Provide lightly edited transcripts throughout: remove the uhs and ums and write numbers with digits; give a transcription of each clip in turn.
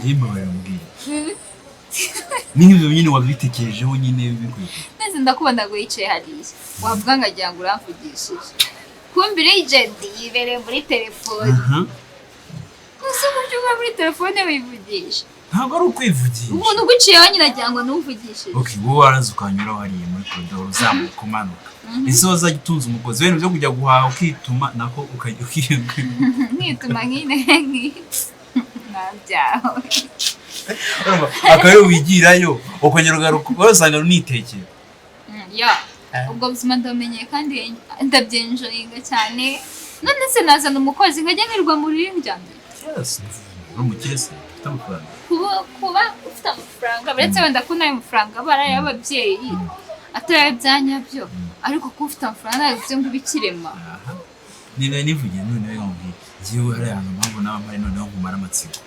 Yimbabarira mbwira. Ni nk'ibyo nyine wabitekerejeho nyine bikwiye. Nese ndakubona ngo wicaye hariya, wavuga nkagira ngo uramvugishije, kumbi legend yibereye muri telefone. Ese uburyo uba muri telefone wivugisha? Ntabwo ari ukwivugisha. Umuntu uguciyeho nyine agira ngo ntumvugishije. Okay, wowe waraza ukanyuraho hariya muri koridoro, uzamuka umanuka. Ese wazajya utunza umugozi wenda byo kujya guhaha ukituma nako ukajya ukiruka? Nkituma nkine ntabyawe. Akaba ariwe wigirayo, ukongera ugaruka usanga unitekera. Ya, ubwo buzima ndamenye kandi ndabyenjoyinga cyane. None se nazana umukozi nkajya nirwa mu rurimi ryanjye? Yes, uri umukire se ufite amafaranga? Kuba ufite amafaranga, uretse wenda ko n'ayo mafaranga aba ari ay'ababyeyi, atari ayo nyabyo, ariko kuba ufite amafaranga ntabwo bivuze ngo ube ikirema. Aha niba nivugiye noneho nkubwiye njyewe hari ahantu mpamvu nawe mpari, noneho nkumara amatsiko.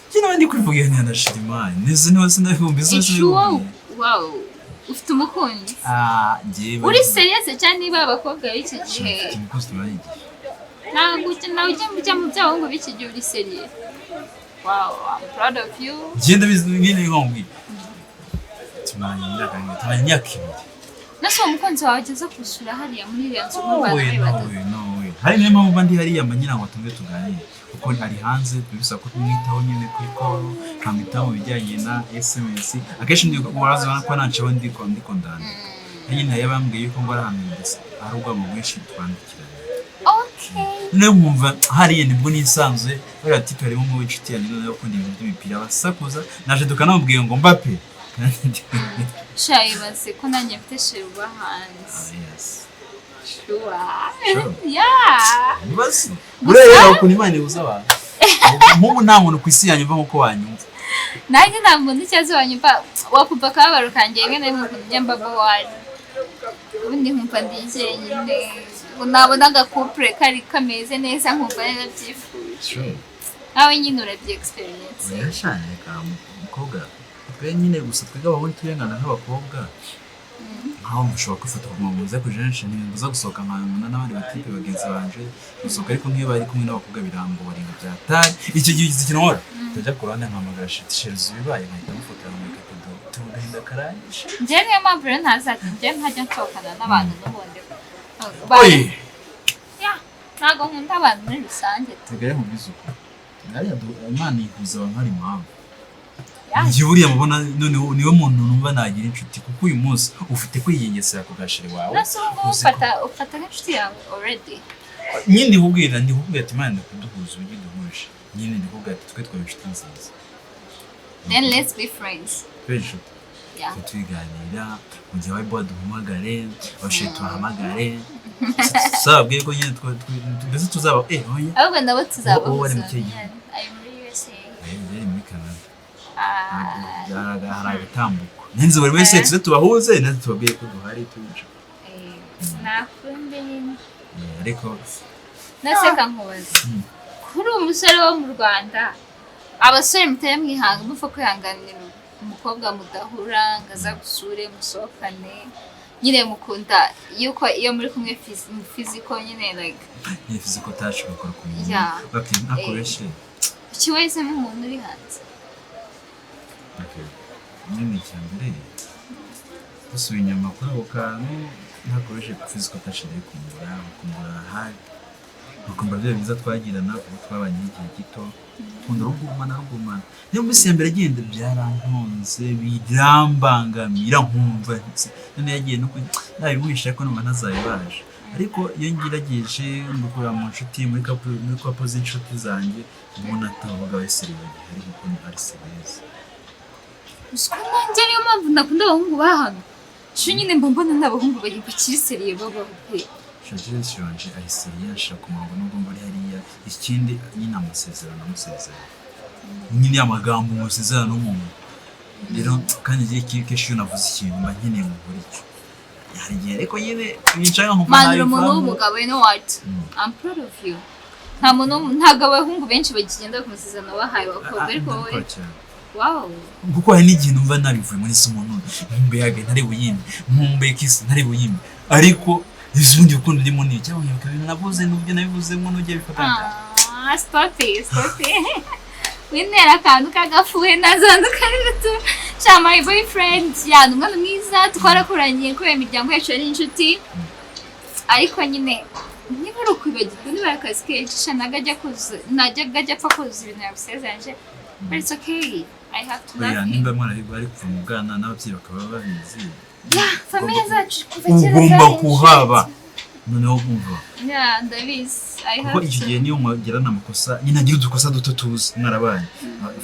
Njye nawe ndi kwivugira ntiyandashira Imana neza niba sinabihumbi zose. Ishuwo, wow, ufite umukunzi? Ah, njyewe Uri serious cyane niba abakobwa b'iki gihe Mfite umukunzi, tumaranye igihe. Ntabwo nawe ujya mu by'abahungu b'iki gihe uri serious. Wow, I'm proud of you. Njye ndabizi nyine, nkubwiye tumaranye imyaka tumaranye imyaka 2. Nase uwo mukunzi wawe ageze gusura hariya muri iriya nzu No mubana way, muri no batatu? way, no way. Hari niyo mpamvu mba ndi hariya mba ngira ngo tumve tuganire, kuko ari hanze bisaba ko tumwitaho nyine kuri call, nkamwitaho mu bijyanye na SMS. Akenshi ndi warazibona ko nanceho ndiko ndandika. Nyine hari abambwiye yuko ngo ari ahantu ndetse hari urwamo rwinshi twandikiranye. Noneho nkumva hariya nibwo nisanzuye. Bariya type harimo umwe w'inshuti yanjye noneho ukunda ibintu by'imipira, basakuza naje tukanamubwiye ngo Mbappe. Sha, ibaze ko nanjye mfite chéri uba hanze. Yes. Sure. Sure. Yeah. Ibibazo buriya ukuntu Imana ihuza abantu, nk'ubu nta muntu ku isi yanyumva nk'uko wanyumva. Nanjye nta muntu ikibazo wanyumva, wakumva akababaro kanjye rimwe na rimwe, ukuntu njya mba bored, ubundi nkumva ndi jyenyine, nabona agacouple kari kameze neza nkumva narabyifuje. Nawe nyine urabyi experience. Oya sha, reka umukobwa twe nyine gusa twebwe abahungu turengana nk'abakobwa, nkaho mushobora kwifata kuguma mu nzu, ariko jenshi ntibimbuza gusohoka nkabona n'abandi batype bagenzi banje gusohoka, ariko nk'iyo bari kumwe n'abakobwa biramboringa byatari. Icyo gihe ugize ikintu nkora, ndajya ku ruhande nkahamagara chéri ibibaye, nkahita mufotora nkamwereka ati tubu agahinda karangije. Njyewe niyo mpamvu rero ntazajya, njyewe ntajya nsohokana n'abantu n'ubundi. Oye. Yeah, ntabwo nkunda abantu muri rusange. Tugere mu bizuko hariya Imana ihuza abantu hari impamvu. Yeah. Njye buriya mubona noneho niwe muntu numva nagira inshuti, kuko uyu munsi ufite kwigengesera ku gachéri wawe. Nase ubu ngubu Uzi ko- ufata nk'inshuti yawe already? Nyine ndikubwira ati Imana ndakuduhuza uburyo iduhuje, nyine ndikubwira ati twe twaba inshuti nziza. Then let's be friends. Twe inshuti. Yeah. Tujye tubiganira mu gihe bari duhamagare, abachéri tubahamagare, tuzababwire ko nyine mbese tuzaba oya. Ahubwo nabo tuzabahuza. Wowe wari mu kihe gihugu? Ari muri USA. Yari muri Canada. Ah. Hari agatambuko nzi buri wese tuze tubahuze natwe tubabwire ko duhari turi inshuti. Nakunde nyine. Ariko Naseka nkubaza, kuri umusore wo mu Rwanda, abasore mutari mwihanga mupfa kwihanganira umukobwa mudahura ngo aza gusure musohokane, nyine mukunda yuko iyo muri kumwe physical nyine, like Nyine physical touch ugakora ku muntu. Okay, ntakoreshe. Kuki wahisemo umuntu uri hanze? Okay. Nyine icya mbere, dusubiye inyuma kuri ako kantu, ntakoreshe physical touch, ndayikumbura, nkukumbura hug, nkukumbura bya byiza twagirana ubu twabanye igihe gito, nkunda rugumana rugumana. Niyo minsi ya mbere agenda byarantunze, birambangamira, nkumva none yagiye no nabimuhisha, ariko numva ntazabibasha. Ariko iyo ngerageje mbikora mu nshuti, muri couple z'inshuti zanjye, mbona atavuga wese gihari kuko ari sérieux. Uzi ko nanjye niyo mpamvu ndakunda abahungu ba hano? Shu, nyine mba mbona n'abahungu bari bakiri sérieux babaho pe. Shaje wanje ari sérieux, ashaka ku murongo nubwo mbari hariya. Ikindi nyine amasezerano, amusezerano nyine amagambo musezerano n'umuntu rero, kandi igihe kenshi iyo navuze ikintu mba nkeneye ngo nkore icyo. Hari igihe ariko nyine nicara nkumva Man, uri umuntu ntabivamo. w'umugabo. You know what? I'm proud of you. Nta muntu, ntabwo abahungu benshi bakigenda ku masezerano bahaye abakobwa, ariko wowe Ndabikora cyane. Wow. Kuko hari n'igihe numva nabivuye muri se umuntu, nkumbuye hug ntari buyimbe, nkumbuye kiss ntari buyimbe, ariko ubundi rukundo ndimo ni cyangwa nkibuka ibintu navuze n'ubyo nabivuzemo n'ujya bifata. Ah, stop it, stop it. Wintera akantu k'agafuhe nazandukanye tu. Sha, my boyfriend ya ni umwana mwiza, twarakuranye kubera imiryango yacu ari inshuti, ariko nyine niba ari ukwibagirwa, niba ari akazi kenshi, sha ntabwo ajya kuzuza, ntajya ajya apfa kuzuza ibintu yagusezeranyije, but it's okay, I have to love Oya, him. Nimba mwarahirwa ari kuva mu bwana n'ababyeyi bakaba babizi, Yeah, famille zacu kuva kera ugomba zari kuhaba inshuti. Noneho bumva Yeah, ndabizi, I kuko have icyo to. gihe niyo mwagirana amakosa nyine, agira udukosa duto tuzi mwarabanye,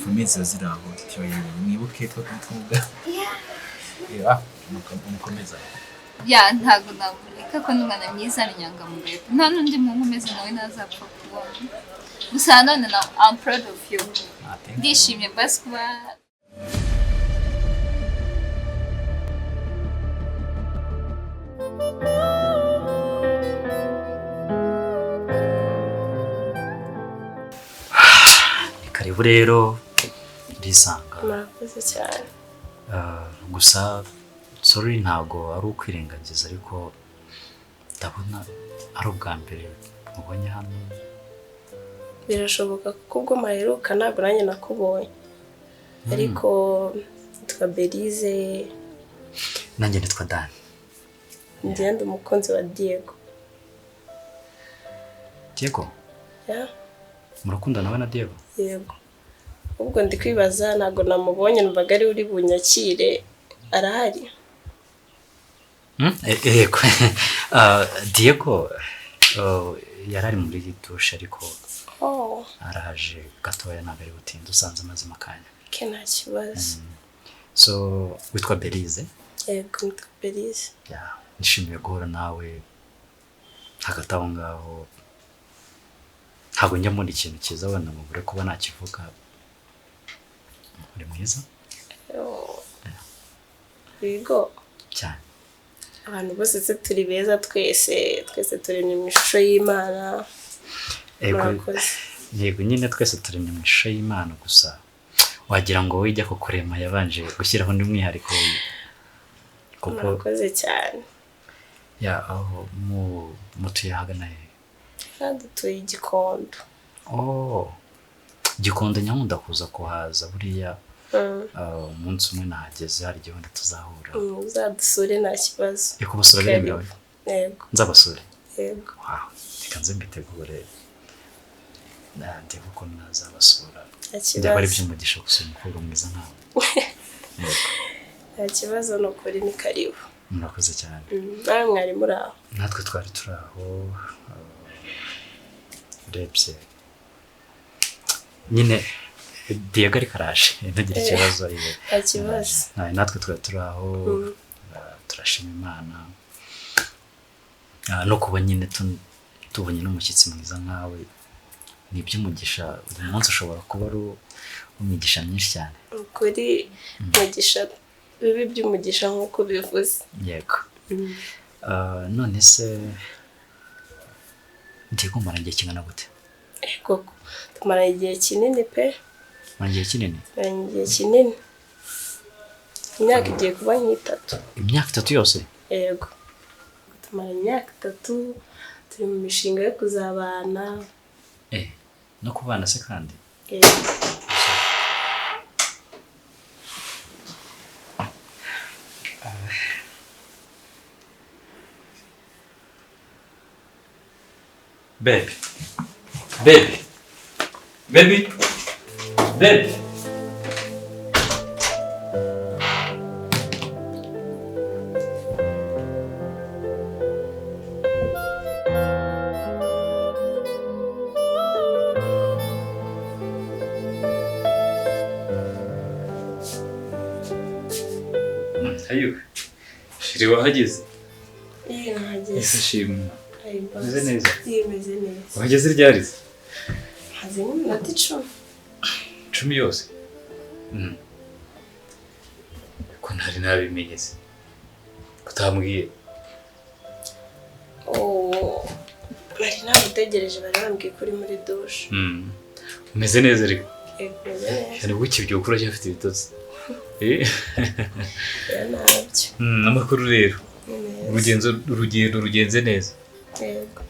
famille ziba ziri aho tibayewe mwibuke two tw'ubwa. Yeah. Mukomeza. Yeah, ntabwo namureka ko n'umwana mwiza, ni inyangamugayo, nta n'undi muntu umeze nawe ntazapfa kubona. Gusa nanone na I'm proud of you. Ah, thank you. Ndishimye basi kuba Ni karibu rero, ndisanga. Murakoze cyane. Gusa sorry, ntabwo ari ukwirengagiza, ariko ndabona ari ubwa mbere mubonye hano. Birashoboka, kuko ubwo maheruka ntabwo nanjye nakubonye, ariko nitwa Belize. Nanjye nitwa Dani. Ngenda umukunzi wa Diego. Diego? Yeah. Murakundana we na Diego? Yego. Ubwo ndi kwibaza, ntabwo namubonye, numvaga ari uri bunyakire, arahari? Yego. Diego yari ari muri dushe, ariko Oh. araje gatoya, ntabwo ari butinde, usanze amazemo akanya. Ke, nta kibazo. So witwa Belize? Yego, nitwa Belize. Yeah, nishimiye guhura nawe. Hagati aho ngaho, ntabwo njya mbona ikintu cyiza wenda ngo mbure kuba nakivuga. Uri mwiza. Oh. Yego. Cyane. Abantu bose se turi beza, twese twese turemye mu ishusho y'Imana. Yego. Murakoze. Yego nyine, twese turemye mu ishusho y'Imana, gusa wagira ngo wowe ijya kukurema yabanje gushyiraho undi mwihariko, kuko Murakoze cyane. Yeah, aho mu mutuye ahagana he? Dutuye Igikondo. Oh, Gikondo, nyankunda kuza kuhaza buriya. Umunsi umwe nahageze, hari igihe wenda tuzahura. Uzadusure, nta kibazo. Reka, kubasura biremewe? Yego. Nzabasure? Yego. Wow, reka nze mbitegure, ndebe ukuntu nazabasura. Nta Byaba ari kibazo. iby'umugisha gusura umukobwa mwiza nkawe. Yego. Nta kibazo, ni ukuri, ni karibu. Murakoze cyane. Nawe mwari muri aho? Natwe twari turi aho. Urebye nyine Diego ariko araje, ntugire ikibazo. Nta kibazo. Natwe twari turi aho, turashima Imana. No kuba nyine tubonye n'umushyitsi mwiza nkawe ni iby'umugisha. Uyu munsi ushobora kuba ari uw'imigisha myinshi cyane. Ni ukuri, umugisha, bibe iby'umugisha nk'uko ubivuze. Yego. None se Diego mara igihe kingana gute? Koko tumaranye igihe kinini pe. Mara igihe kinini? Tumaranye igihe kinini, imyaka igiye kuba nk'itatu. Imyaka 3 yose? Yego, tumaranye imyaka 3, turi mu mishinga yo kuzabana. Eh, no kubana se kandi? Yego. Baby. Baby. Baby. Baby. Ayiwe, chérie, wahageze? Iyo, nahageze. Ese shimwe. Ayi, boss. Umeze neza? Iyo, imeze neza. Wahageze ryari se? Haze nk'iminota 10. 10 yose? Ko ntari nabimenye se? Kutambwiye? Oh, nari nagutegereje, bari bambwiye ko uri muri dushe. Umeze neza ariko? Yego, umeze neza. Cyane, ubwo ukibyuka uracyafite ibitotsi. Eh? Oya, ntabyo. Amakuru rero. Ni meza. Urugendo rugenze neza. Yego.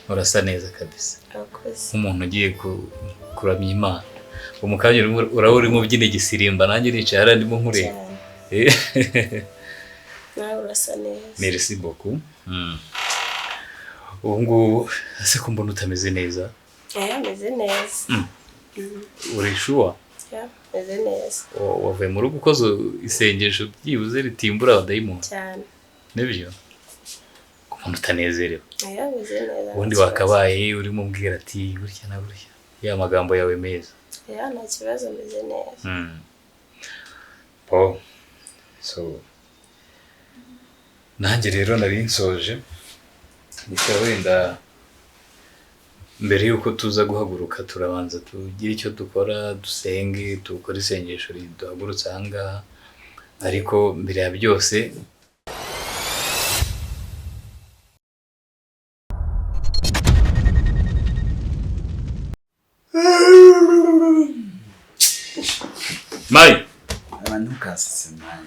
Urasa neza kabisa. Abakozi. Nk'umuntu ugiye kuramya Imana. Ubu mu kanya uraba urimo ubyina igisirimba, nanjye nicaye hariya ndimo nkureba. Cyane. Nawe urasa neza. Merci beaucoup. Ubu ngubu ese ko mbona utameze neza? Eh, ameze neza. Uri sure? Yeah, ameze neza. Wavuye mu rugo ukoze isengesho byibuze ritimbura abadayimoni? Cyane. Nibyo, ko umuntu utanezerewe? Eh, ameze neza. Ubundi nta kibazo. wakabaye urimo umbwira ati gutya na gutya, ya magambo yawe meza. Yeah, nta kibazo, ameze neza. Oh. So nanjye rero nari nsoje gusa, wenda mbere y'uko tuza guhaguruka turabanza tugire icyo dukora, dusenge, dukore isengesho riduhagurutse aha ngaha, ariko mbere ya byose Mayi. Abantu ntukasetse, man.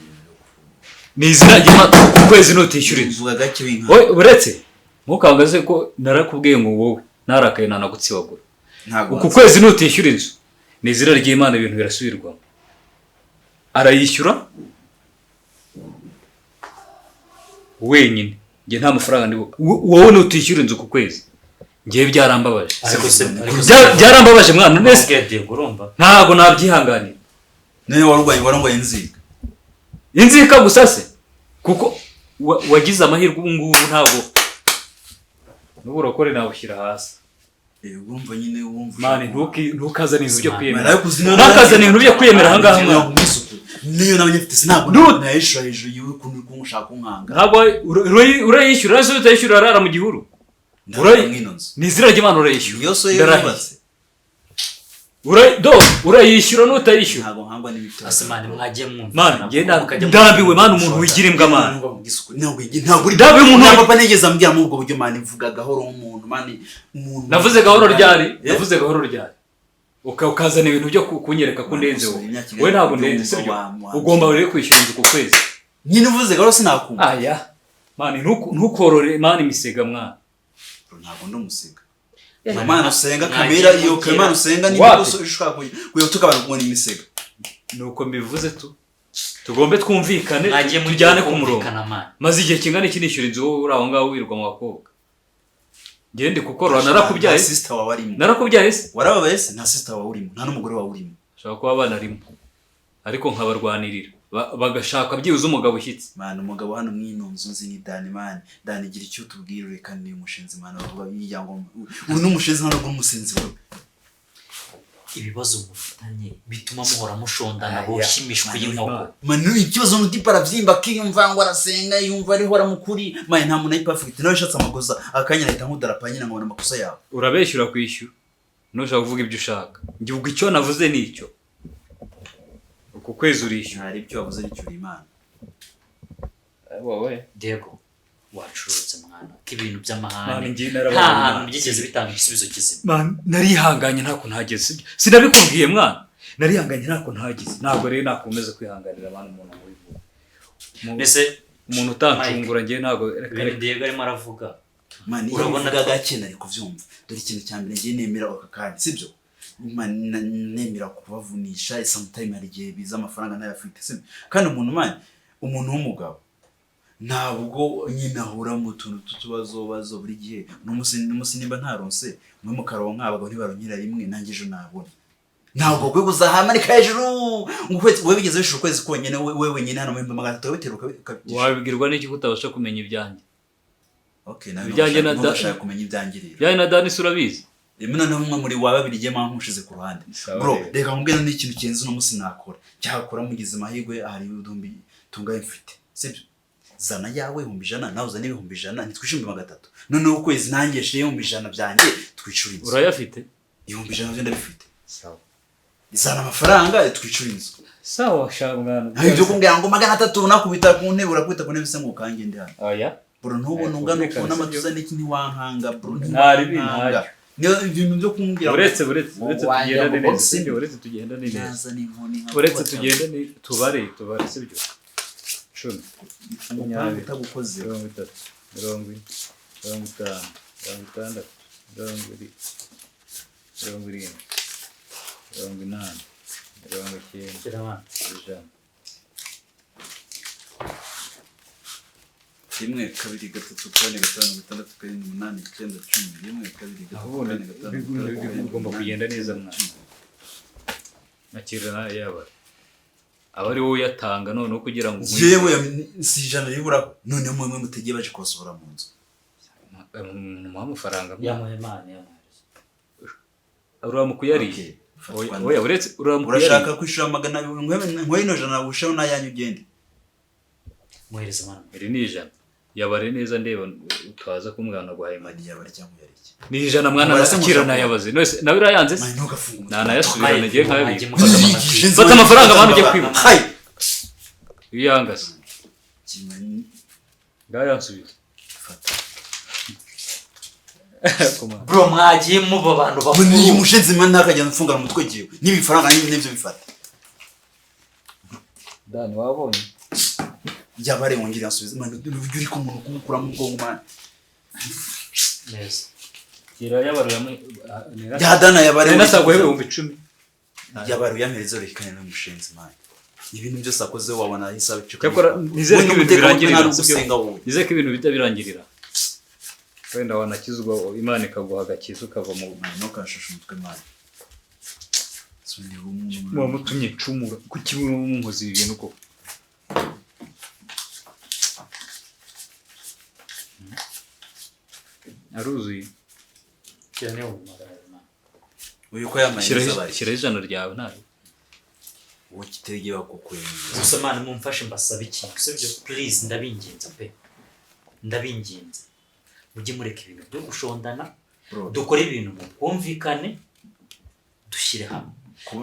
Ni izina ry'Imana, ku kwezi nutishyura inzu. Mvuga gake w'inka. Wowe uretse ntukangaze ko narakubwiye ngo wowe narakaye nanagutsibagura. Ntabwo. Uku kwezi nutishyura inzu, ni izina ry'Imana, ibintu birasubirwamo. Arayishyura wenyine, njye nta mafaranga ndi wowe nutishyura inzu ku kwezi, njyewe byarambabaje. Ariko se Byarambabaje mwana nese. Ubwiye Diego, urumva? Ntabwo nabyihanganira. None warwaye inzika. Inzika gusa se, kuko wagize amahirwe ubu ngubu ntabwo n'uburokore nabushyira hasi. Eh, urumva nyine wumva. Man, ntukazane ibintu byo kwiyemera. Narakuzi niyo. Ntukazane ibintu byo kwiyemera aha ngaha, mwana. Niyo nabonye mfite sinabwo Dude. nayishura hejuru yiwe ukuntu uri kumushaka kunkanga. Ntabwo urayishyura, ese utayishyura arara mu gihuru. Ndabona mwino nzu. Ni izina ry'Imana, urayishyura. Niyo so Ndarahiye. yubatse. Do urayishyura n'utayishyura. Ntabwo nkangwa n'ibitaro. Ase man, mwagiye mwumva. Man, njye ndambiwe man, umuntu wigira imbwa, man. Ntabwo ntabwo uri Ndambiwe umuntu nta papa nigeze ambwira muri ubwo buryo, man, mvuga gahoro nk'umuntu, man, umuntu. Navuze gahoro ryari? Eh? Navuze gahoro ryari? Ukazana ibintu byo kunyereka ko ndenze wowe. Imyaka Wowe ntabwo igana ndenze, sibyo? wa- Ugomba rero kwishyura inzu ku kwezi. Nyine uvuze gahoro sinakumva. Aya man, ntukorore man imisega, mwana. Ntabwo ndi umusiga. Imana usenga Mwagiye kamera iyo mubwira. kamera usenga niba Wapi? ushaka kuyo tukabana kubona imisega. Nuko mbivuze tu tugombe twumvikane, Mwagiye mugira tujyane ku murongo. kumvikana, man. Maze igihe kingana iki nishyura inzu, wowe uri aho ngaho wirirwa mu bakobwa? Njye ndi kukorora, narakubyaye? Nta sister wawe arimo. Narakubyaye se? Warababaye se? Nta sister wawe urimo, nta n'umugore wawe urimo. Ushobora kuba banarimo ariko nkabarwanirira, bagashaka byibuze umugabo ushyitse. Man, umugabo hano mwino nzu nzi ni Dani, man. Dani, gira icyo utubwira, reka ni umushinzi, man, bavuga yigira ngo uri n'umushinzi, ntabwo uri umusinzi wowe. Ibibazo mufitanye bituma muhora mushondana boshye imishwi y'inkoko. Man, ikibazo n'utipa arabyimba akiyumva ngo arasenga, yumva ariho aramukuri. Man, nta muntu ari perfect, nawe yashatse amakosa akanya nahita nkudarapa nyine nkabona amakosa yawe. Urabeshyura kwishyura ntushaka kuvuga ibyo ushaka. Njye ubwo icyo navuze ni icyo, uku kwezi urishyura. Hari ibyo wavuze ricyura Imana. Wowe. Diego, wacurutse mwana, ko ibintu by'amahane Man, njye nta narabaye, hantu man. byigeze bitanga igisubizo kizima. Man, narihanganye ntako ntageze, sibyo? Sinabikubwiye mwana, narihanganye ntako ntageze, ntabwo rero nakomeza kwihanganira abantu umuntu mubivuga. Mbese Umuntu utancungura njye ntabwo reka ibintu reka. Diego arimo aravuga, Man, iyo Urabona uvuga gake nari kubyumva. Dore ikintu cya mbere ngiye nemera aka kanya, sibyo? Man, nemera kubavunisha sometime, hari igihe biza amafaranga ntayafite, sibyo? Kandi umuntu, man, umuntu w'umugabo ntabwo nyine ahura mu tuntu tw'utubazo buri gihe. N'umunsi nimba ntaronse mwe mukaronka, abagabo ntibaronkera rimwe, nanjye ejo nabona. Ntabwo ukwiye kuzahamanika hejuru ngo ukwezi wowe bigeze wishura ukwezi konyine, we wenyine hano mu 300,000 ukabitera ukabitisha. Wabibwirwa n'iki ko utabasha kumenya ibyanjye? Okay, nawe Ibyanjye na ntugashake kumenya ibyanjye rero. Ibyanjye na Dani se urabizi? Rimwe noneho umwe muri wa babiri igihe mpamvu nkushize ku ruhande. Sawa Bro, rero. reka nkubwire n'ikintu kirenze uno munsi nakora. Cyakora mugize amahirwe hari ibihumbi tungaye mfite. Sibyo? Zana yawe 100,000, nawe uzane 100,000, ntitwishyure 300,000. Noneho ukwezi nanjye nshiye 100,000 byanjye twicure inzu. Urayafite? 100,000 byo ndabifite. Sawa. Zana amafaranga twicure inzu. Sawa sha mwana. Nta ibyo kumbwira ngo 300 nakubita ku ntebe, urakubita ku ntebe se ngo ukange ndi hano. Oya. Bro, ntubona ungana ukuntu amatuza n'iki, ntiwankanga bro. Nta ribi, Ntiwankanga. ntacyo. Niyo ibintu byo kumbwira ngo- Uretse uretse Wanjye tugendane ngo neza, sibyo? boxing. Uretse tugendane neza. Nazana inkoni nka Uretse kubaka. tugendane, tubare tubare, sibyo? 10, Umupanga 20, utagukoze. 30, 40, 50, 60, 70, 70, 80, 90, 100. 1 2 3 4 5 6 7 8 9 10 1 2 3 4 5 6 Ugomba kugenda neza mwana. Nakira yaba aba ari wowe uyatanga noneho kugira ngo yewe si 100 ribura none mwe mutegeye baje kubasohora mu nzu. Muha amafaranga yamuhe mane yamuhereza. Uramukuyariye. Oya uretse uramukuyariye. Urashaka kwishura 200 nkwe ino 100 bushaho nayanyu ugende. Muhereza mane. Iri ni 100. Yabare neza ndeba utaza kumwana guhaye mani yabare cyangwa yariki. Ni 100 mwana nakira nayabaze. None nawe irayanze se? Na nayasubirana ngiye nkabi. Fata amafaranga mwana ujye kwiba. Hai. Uyangase. Ngayansubiza. Fata. Bro mwagiye muba abantu bakuru. Ni mushenzi mwana akajya mfungana umutwe giwe. Nibifaranga n'ibyo bifata. Dani wabonye. Yabare wongera asubiza mwana uri ko umuntu kumukura mu bwonko mwana. Neza. Kira yabaruye ya dana yabare. Nasagwe 10,000. Yabaruye yamereza rekanye n'umushenzi mwana. Ibintu byose akoze wabona isabe cyo. Cyakora nizere ko ibintu birangirira. Nizere ko ibintu bitabirangirira. Wenda wanakizwa Imana ikaguha agakiza ukava mu no kashusha umutwe mwana. Muba mutumye ncumura kuki munkoze ibi bintu koko? Aruzuye. Cyane umugara. Uyu ko yamaye shyira ijana ryawe ntayo. Wowe kitege bakukuye. Gusa mwana mumfashe mbasaba ikintu sibyo please ndabinginze pe. Ndabinginze. Mujye mureka ibintu byo gushondana, dukore ibintu mu bwumvikane, dushyire hamwe.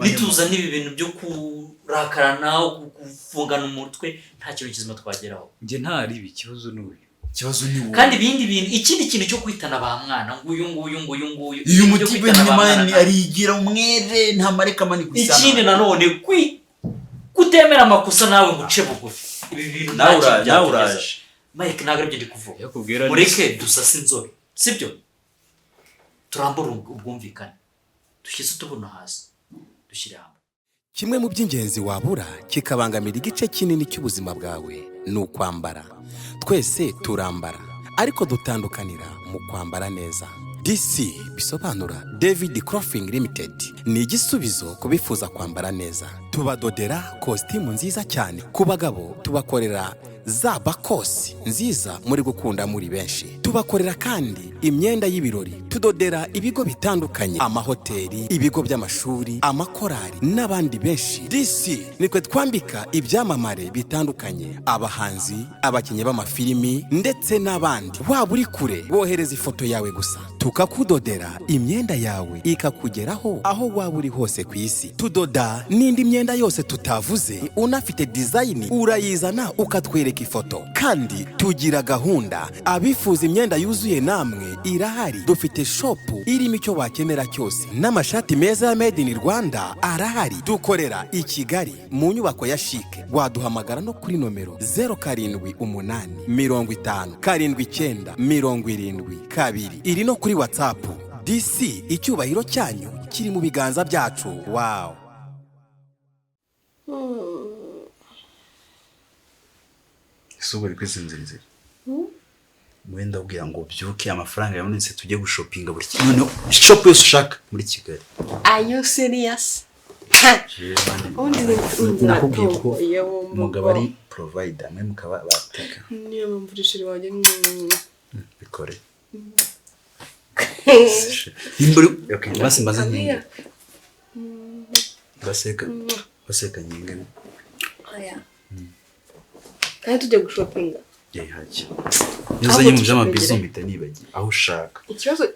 Nituzana ibi bintu byo kurakarana, gufungana umutwe, nta kintu kizima twageraho. Njye ntari ibi kibazo n'uyu. Kibazo ni wowe. Kandi ibindi bintu ikindi kintu cyo kwitana ba mwana nguyu nguyu nguyu nguyu. Iyo umutibe nyuma arigira umwere nta mareka mani kwisana. Ikindi nanone kutemera amakosa nawe nguce bugufi. Ibi bintu nawe uraje. Mike ntabwo aribyo ndi kuvuga. Mureke dusase inzobe. Sibyo? Turambure ubwumvikane. Dushyize utubuno hasi. Dushyire hamwe. Kimwe mu by'ingenzi wabura kikabangamira igice kinini cy'ubuzima bwawe ni ukwambara. Twese turambara ariko dutandukanira mu kwambara neza. DC bisobanura David Crossing Limited ni igisubizo kubifuza kwambara neza. Tubadodera kositimu nziza cyane ku bagabo, tubakorera za bakosi nziza muri gukunda muri benshi. Tubakorera kandi imyenda y'ibirori, tudodera ibigo bitandukanye, amahoteli, ibigo by'amashuri, amakorali n'abandi benshi. DC nitwe twambika ibyamamare bitandukanye, abahanzi, abakinnyi b'amafilimi ndetse n'abandi. Waba uri kure wohereza ifoto yawe gusa tukakudodera imyenda yawe ikakugeraho aho waba uri hose ku isi. Tudoda n'indi myenda yose tutavuze, unafite design urayizana ukatwereka ifoto. Kandi tugira gahunda, abifuza imyenda yuzuye namwe irahari. Dufite shop irimo icyo wakenera cyose n'amashati meza ya Made in Rwanda arahari. Dukorera i Kigali mu nyubako ya Chic. Waduhamagara no kuri nomero 078 50 79 72. Iri no kuri WhatsApp. DC icyubahiro cyanyu kiri mu biganza byacu. Wow. Isubu uri kwisinziriza. Mwenda ubwira ngo byuke amafaranga yabonetse tujye gushopinga buri kintu. Noneho shop yose ushaka muri Kigali. Are you serious? Nakubwiye ko umugabo ari provider, mwe mukaba bateka. Niyo mpamvu urishiri wanjye bikore. Imburi okay, basi mbaza nyingi. Baseka. Baseka nyingi. Oya. Kandi tujye gushopinga. Hajya. Nuzanye mu byama bizo mpita nibagiye aho ushaka. Ikibazo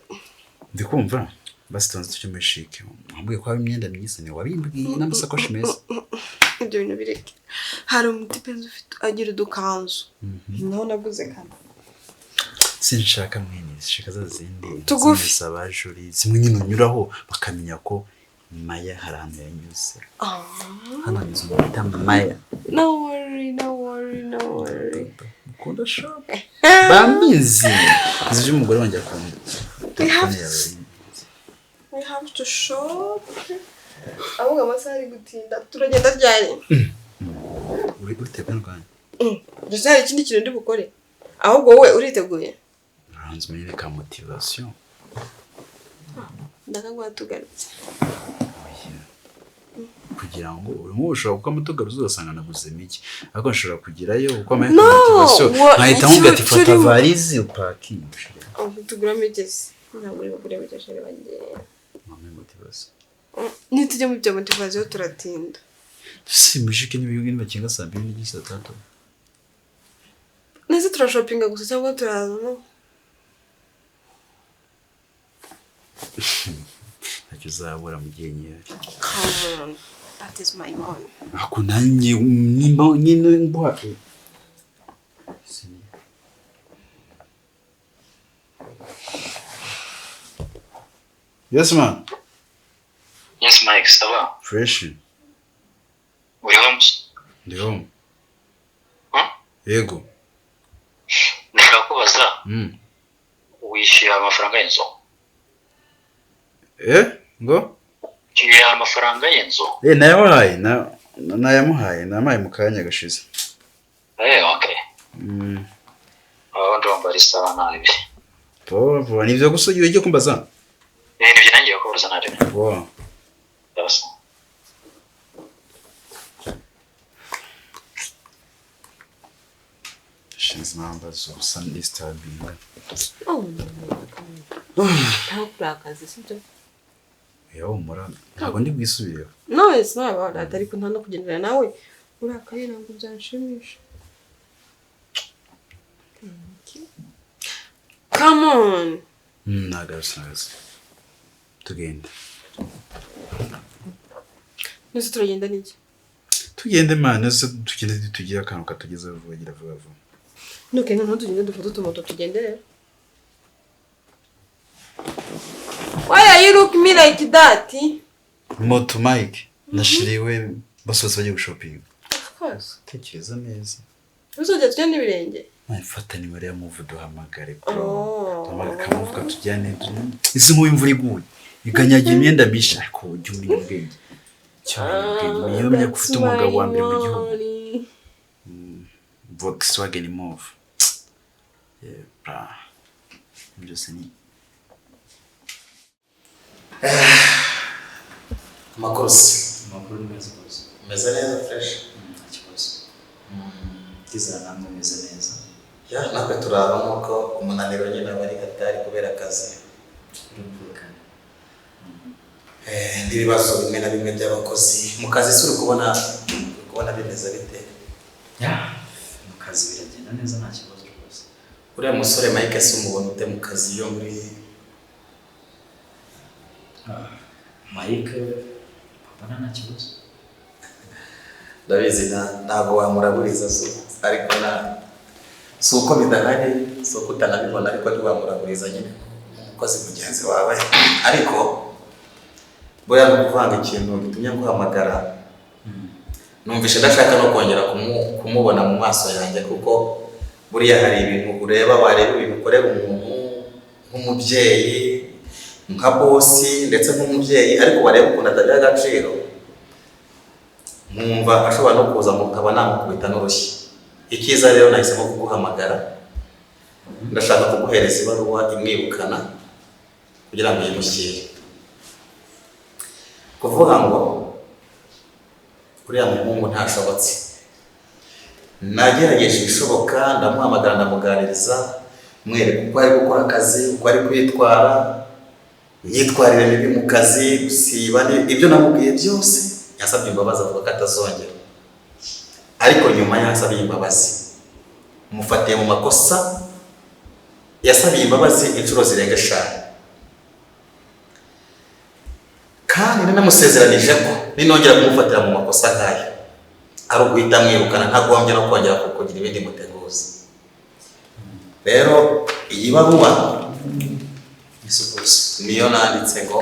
ndikumva basi tonze tujye muri Chic. Wambwiye ko hari imyenda myiza ni wabimbwiye n'amasakoshi meza. Ibyo bintu bireke. Hari umutipenzi ufite agira udukanzu. Naho naguze kano. Sinshaka mwene, sinshaka za zindi. Tugufi. Zabajuri zimwe nyine unyuraho bakamenya ko Maya hari ahantu yanyuze. Hano ni inzu bita Maya. No worry, no worry, no worry. Ukunda shop. Bambizi. Izi by'umugore wanjye akunda. We have to shop. Ahubwo amasaha ari gutinda, turagenda ryari? Uri uriteguye rwanjye? Ndetse hari ikindi kintu ndi bukore? Ahubwo wowe uriteguye? Uranze umenyere ka motivation. Ndakaguha tugarutse. Kugira ngo urimo ushobora kuko amutugaruza ugasanga naguze mike, ariko nshobora kugerayo kuko amaye No, motivation nkahita nkubwira ati fata varize upakinge. Oh, tuguramo igeze. Ntabwo uri bugure bike chéri wanjye. Mama, motivation. Nitujya mu bya motivation turatinda. Si mushike n'ibihugu nibakinga 2:30, 3:00. Nese turashopinga gusa cyangwa turaza no? Ntacyo uzabura mu gihe nyihari. Come on. That is my money. Ako nanjye nimba nyine mbuha. Yes man. Yes Mike, ça va? Fresh. Uri home? Ndi home. Huh? Yego. Ndashaka kubaza. Wishyura amafaranga y'inzu? Ngo? Wishyura amafaranga y'inzu? Nayamuhaye, nayamuhaye, namaye mu kanya gashize. Okay. Aho ndumva ari sawa nabi. Vuba, nivyo gusa ugiye kumbaza? Nibyo nangiye kubaza nabi. Vuba. Yes. Shinzi impamvu ubusa disturbing. Oh no. Ntabwo kurakaza, sibyo? Yo mura ntabwo ndi bwisubireho. No, it's not about that. Ariko nta no kugendana nawe urakaye ntabwo byanshimisha. Thank you. Come on. Nagarutse. Tugende. Nese turagenda n'iki? Tugende man, nese tugende tugira akantu katugeza vuba gira vuba vuba. Nuke noneho tugende dufate utumoto tugende rero. Why are you looking me like that? Moto Mike, nashiriwe basohotse bagiye gushopinga. Of course. Tekereza neza. Uzajya tujya n'ibirenge. Mfata nimero ya Move duhamagare bro. Duhamagare kamuvuga tujyane. Isi nk'uyu imvura iguye ikanyagira imyenda mishya, ariko ujya umenya ubwenge. Cyane ubwenge. Niyo umenya ko ufite umugabo wa mbere mu gihugu. Volkswagen Move. Yeah, bra. Byose ni Amakosi. Amakuru ni meza rwose. Meze neza fresh. Nta kibazo. Ndizera namwe meze neza. Ya, natwe turaba nk'uko umunaniro nyine aba ari hatari kubera akazi. Birumvikana. N'ibibazo bimwe na bimwe by'abakozi. Mu kazi se uri kubona bimeze bite? Ya, mu kazi biragenda neza nta kibazo rwose. Uriya musore Mike se umubona ute mu kazi yo muri Mike papa nta kibazo. Ndabizi ntabwo wamuraburiza so, ariko si uko bidahari, si uko utanabibona, ariko ntiwamuraburiza nyine umukozi mugenzi wawe. Ariko buriya no kuvanga ikintu gitumye nguhamagara, numvishe ndashaka no kongera kumubona mu maso yanjye, kuko buriya hari ibintu ureba, wareba ibintu ukorera umuntu nk'umubyeyi, nka bosi ndetse nk'umubyeyi, ariko wareba ukuntu atagira agaciro, nkumva ashobora no kuza mukaba namukubita n'urushyi. Icyiza rero nahisemo kuguhamagara, ndashaka kuguhereza ibaruwa imwirukana kugira ngo uyimushyire. Kuvuga ngo uriya muhungu ntashobotse, nagerageje ibishoboka, ndamuhamagara, ndamuganiriza, mwereka uko ari gukora akazi, uko ari kwitwara, imyitwarire mibi mu kazi, gusiba, ibyo namubwiye byose. Yasabye imbabazi avuga ko atazongera, ariko nyuma yasabiye imbabazi, mufatiye mu makosa, yasabiye imbabazi inshuro zirenga 5, kandi nanamusezeranije ko ninongera kumufatira mu makosa nk'ayo ari uguhita mwirukana, ntagombye no kongera kugira ibindi muteguza. Rero iyi baruwa niyo nanditse ngo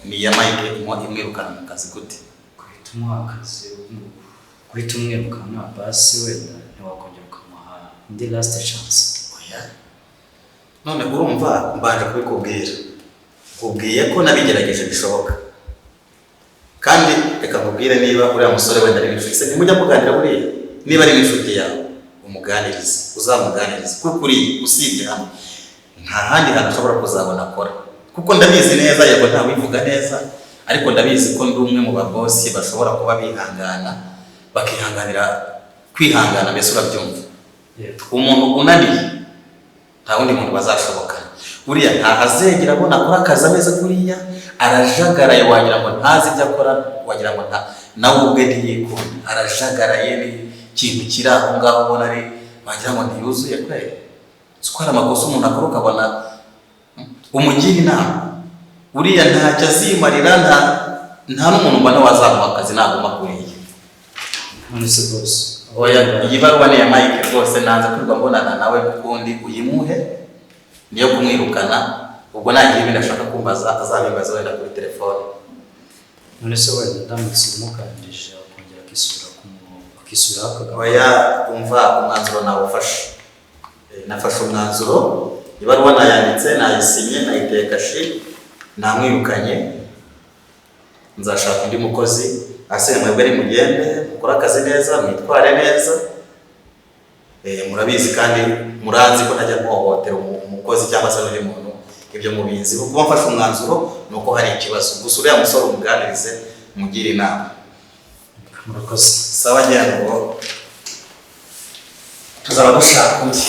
ni iya Mike imwirukana mu kazi. Gute guhita umuha akazi, guhita umwirukana basi wenda ntiwakongera ukamuha indi last chance? Oya, none urumva mbanje kubikubwira, nkubwiye ko nabigerageje bishoboka, kandi Akubwire niba uriya musore wenda ari inshuti se, ntimujya muganira buriya? Niba ari inshuti yawe, umuganirize, uzamuganirize, kuko uriya usibye hano nta handi hantu ushobora kuzabona akora, kuko ndabizi neza. Yego, ntawivuga neza, ariko ndabizi ko ndi umwe mu babosi bashobora kuba bihangana, bakihanganira kwihangana, mbese urabyumva. Umuntu unaniye, nta wundi muntu bazashobokana. Buriya ntahazegera abona akora akazi ameze kuriya, arajagaraye, wagira ngo ntazi ibyo akora, wagira ngo nta nawe ubwe ntiyikunda, arajagaraye, ni ikintu kiri aho ngaho ubona ari wagira ngo ntiyuzuye kweri. Si ko hari amakosa umuntu akora ukabona umugira inama. Uriya ntacyo azimarira, nta n'umuntu mbona wazamuha akazi naguma kuriya. None se boss? Oya, iyi baruwa ni iya Mike rwose, nanze kwirirwa mbonana nawe ukundi. Uyimuhe, niyo kumwirukana. Ubwo nagira ibindi ashaka kumbaza, azabimbaza wenda kuri telefone. None se wenda ndamutse muganirije akongera akisubira ku murongo, akisubiraho akagaruka? Oya, umva, umwanzuro nawufashe. Nafashe umwanzuro, ibaruwa nayanditse, nayisinye, nayiteye kashe, namwirukanye. Nzashaka undi mukozi. Ase mwebwe nimugende mukore akazi neza, mwitware neza. Murabizi kandi muranzi ko ntajya mpohotera umukozi cyangwa se n'undi muntu, ibyo mubizi. Kuba mfashe umwanzuro ni uko hari ikibazo. Gusa uriya musore umuganirize, mugire inama. Murakoze. Sawa, ngira ngo tuzaba dushaka undi.